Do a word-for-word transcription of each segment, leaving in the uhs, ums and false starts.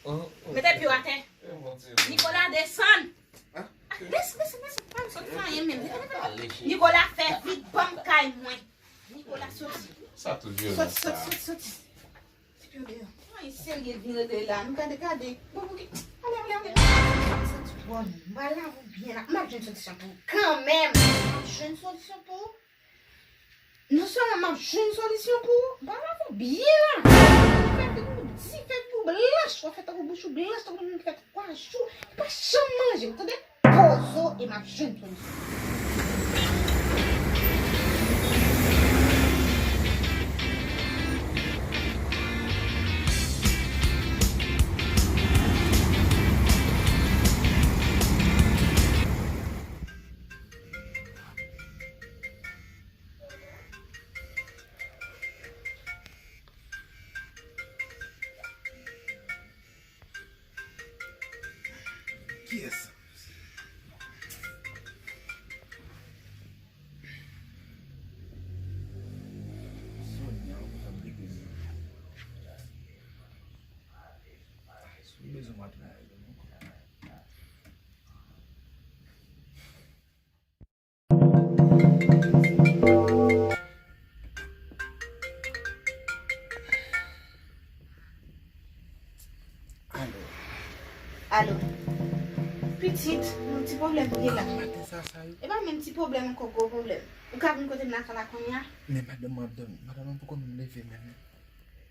Mete pye w atè. Nicolas, desann. Desann, desann, desann. Pa m sot fè anyen menm. Nicolas, fè vit, ban m kay mwen. Nicolas, soti. Soti, soti, soti, soti. Ti pye w deyò. Ay, serye vin rete la. Nou gade, gade. Bon, ok. Ale, ale, ale. Bon, m pral lave w byen la. M ap jwenn solisyon pou ou kanmenm. M ap jwenn solisyon pou ou. Non sèlman m ap jwenn solisyon pou ou, m pral lave w byen la. Fè figi w di, fè figi w blanch, w ap fè tankou bouch ou blanch, tankou moun ki fè twa jou, li pa janm manje, w tande? Poze w e m ap jwenn solisyon. Kiyès sa? Sonya, ou konn li bezwen. Si w bezwen, w a tounen avè l ankò. Alo. Alo. Pitit, yon ti pwoblèm m gen la. Maten sa, sa yo. E pa menm ti pwoblèm ankò, gwo pwoblèm. Ou ka vin kote m lakay la kounye a? Men madanm mwen ap dòmi. Madanm mwen poko menm leve menm.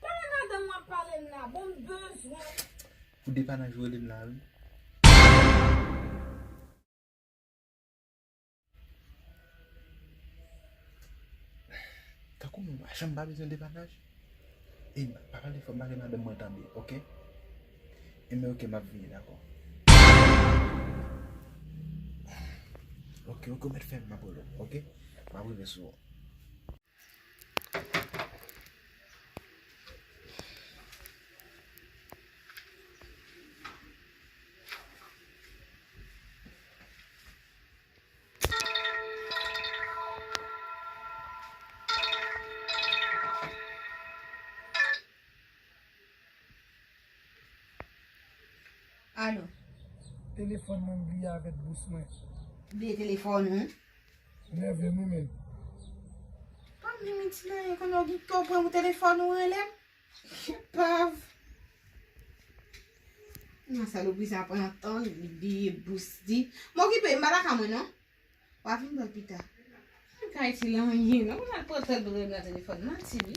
Pale madanm mwen ap pale m la. Bon, m bezwen. Pou depanaj ou rele m la, wi. Tankou m pa janm pa bezwen depanaj. E pa pale fò, m pa gen madanm mwen tande, oke? Enben oke, m ap vini, dakò. Oke, oke, ou mèt fè m, m ap rele w, oke? M ap rive sou ou. Alo. Telefòn mwen bliye avèk bous mwen. Bliye telefòn ou? Nève m wi menm. Pa menm iti nan, konnen w gen tan w pran pou telefòn ou rele m. Epav. Nan salopri sa pran tan, li bliye bous li. M okipe, m pa lakay mwen non. W a vin pran l pita. Mwen ka iti la anyen non, mwen al pran tan pou rele nan telefòn, manti wi.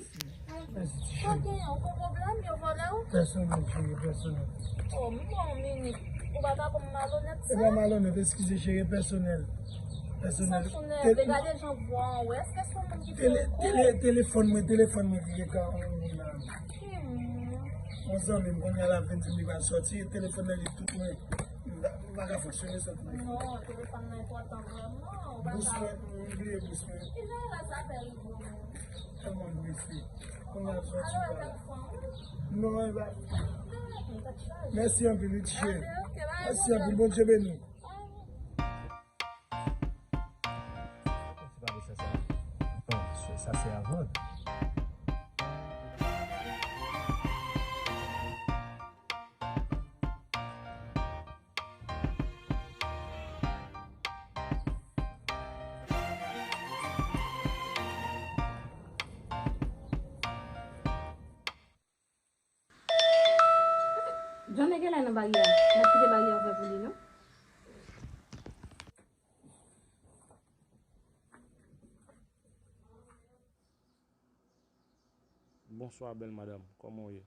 Sa w genyen, ou gon pwoblèm, yo vòlè w? Pèsonèl, cheri, pèsonèl. Oh, m bon, Mimi. Ou pa ta ban m malonèt sa? E pa malonèt, eskize cheri, pèsonèl. Pèsonèl. Sa tonèl, te- gade jan vwa an, wè, èske se yon moun ki fè tele- w kou? Tele- telefòn mwen, telefòn mwen ki gen ka yon moun la. Hmm. Yon zanmi m kounye a l ap vin di m li pral sòti, telefòn nan li tout mwen. M pa- m pa ka fonksyone san telefòn. Non, telefòn nan enpòtan vrèman. Bous mwen, m bliye bous mwen. Kilè w wè sa fè rive w menm? Tèlman blese. Kounye a sòti pa la. Non, e pa. Mèsi anpil, wi, ti cheri. Mèsi anpil, Bondye beni w. Sa se avan. John e genlè nan baryè a. N ap kite baryè a ouvè pou li, non? Bonswa, bèl madanm. Kòman w ye?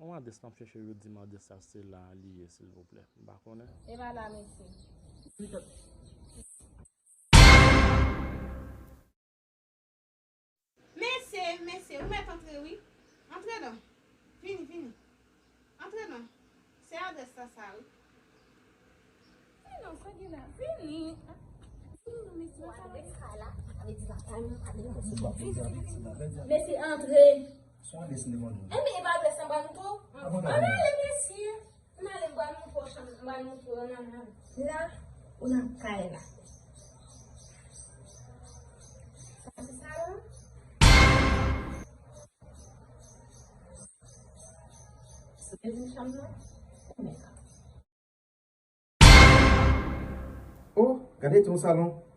On adrès m ap chèche, yo di m adrès sa se la li ye, silvouplè. M pa konnen. E pa la, mesye. Mesye, mesye, ou mèt antre wi. Antre non. Vini, vini. Antre non. Se adrès la sa wi. Vini non, sa gen la. Vini. Vini non, mesye, pa pale. Mesye, antre. Enben, e pa adrès anba nou tou. Ann ale, mesye. Ann ale, m pral montre w chanm, m pral montre w nan, nan. La, ou nan kay la. Sa se salon. Se dezyenm chanm nan. Oh, gade ton salon.